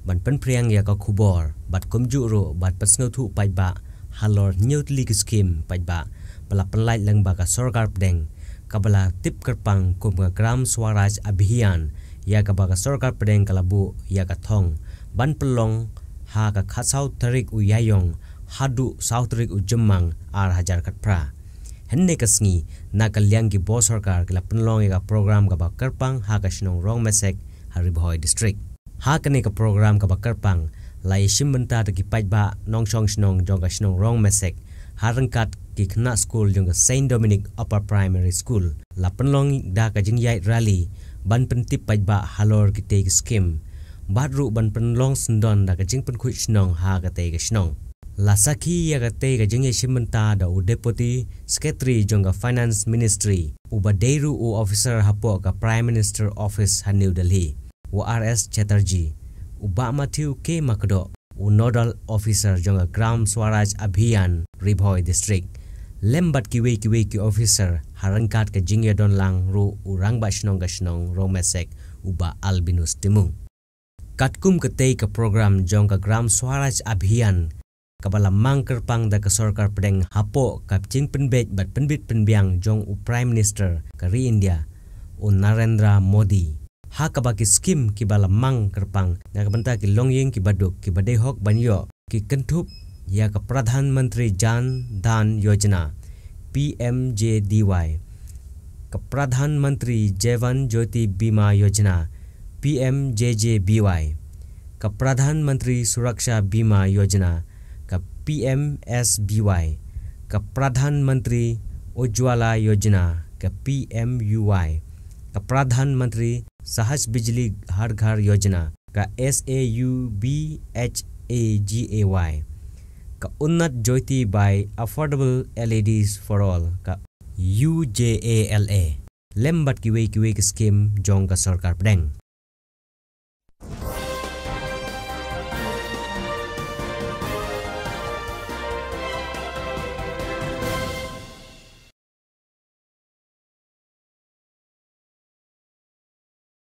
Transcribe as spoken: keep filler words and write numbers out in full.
ban pynphriang ïa ka khubor bad kumjuh ruh ban pynsngewthuh paidbah halor hynñiew tylli ki skim paidbah ba la pynlait lyngba ka sorkar pdeng, kaba la tip kyrpang kum ka Gram Swaraj Abhiyan, ïa kaba ka sorkar pdeng ka la buh ïa ka thong ban pynlong ha ka khatsaw tarik u Ïaïong haduh saw tarik u Jymmang ar hajar khatphra. Hynne ka sngi, na ka liang ki bor sorkar ki la pynlong ïa ka program kaba kyrpang ha ka shnong Rongmesek ha Ri Bhoi District. Ha kane ka program kaba kyrpang, la ïashim bynta da ki paidbah nongshong shnong jong ka shnong Rongmesek, ha ryngkat ki khynnah skul jong ka Saint Dominic Upper Primary School. La pynlong da ka jingïaid rally ban pyntip paidbah halor kitei ki skim, bad ruh ban pynlong syndon da ka jingpynkhuid shnong ha katei ka shnong. La sakhi ïa katei ka jingïashim bynta da u Deputy Secretary jong ka Finance Ministry, uba dei ruh u officer hapoh ka Prime Minister Office ha New Delhi, u R S Chatterjee, u Bah Matthew K Makdoh, u Nodal Officer jong ka Gram Swaraj Abhiyan Ri Bhoi District, lem bad kiwei kiwei ki officer, ha ryngkat ka jingïadon lang ruh u Rangbah Shnong ka shnong Rongmesek, u Bah Albinus Timung. Katkum katei ka program jong ka Gram Swaraj Abhiyan, kaba la mang kyrpang da ka sorkar pdeng hapoh ka jingpynbeit bad pynbit pynbiang jong u Prime Minister ka ri India, u Narendra Modi, ha kaba ki skim kiba la mang kyrpang na ka bynta ki longïing kiba duk kiba dei hok ban ïoh, ki kynthup ïa ka Pradhan Mantri Jan Dhan Yojana, P M J D Y, ka Pradhan Mantri Jeevan Jyoti Bima Yojana, P M J J B Y, ka Pradhan Mantri Suraksha Bima Yojana, ka P M S B Y, ka Pradhan Mantri Ujjwala Yojana, ka P M U Y, ka Pradhan Mantri Sahaj Bijli Har Ghar Yojana, ka S A U B H A G A Y, ka Unnat Jyoti by Affordable L E Ds for All, ka U J A L A, lem bad kiwei kiwei ki skim jong ka sorkar pdeng.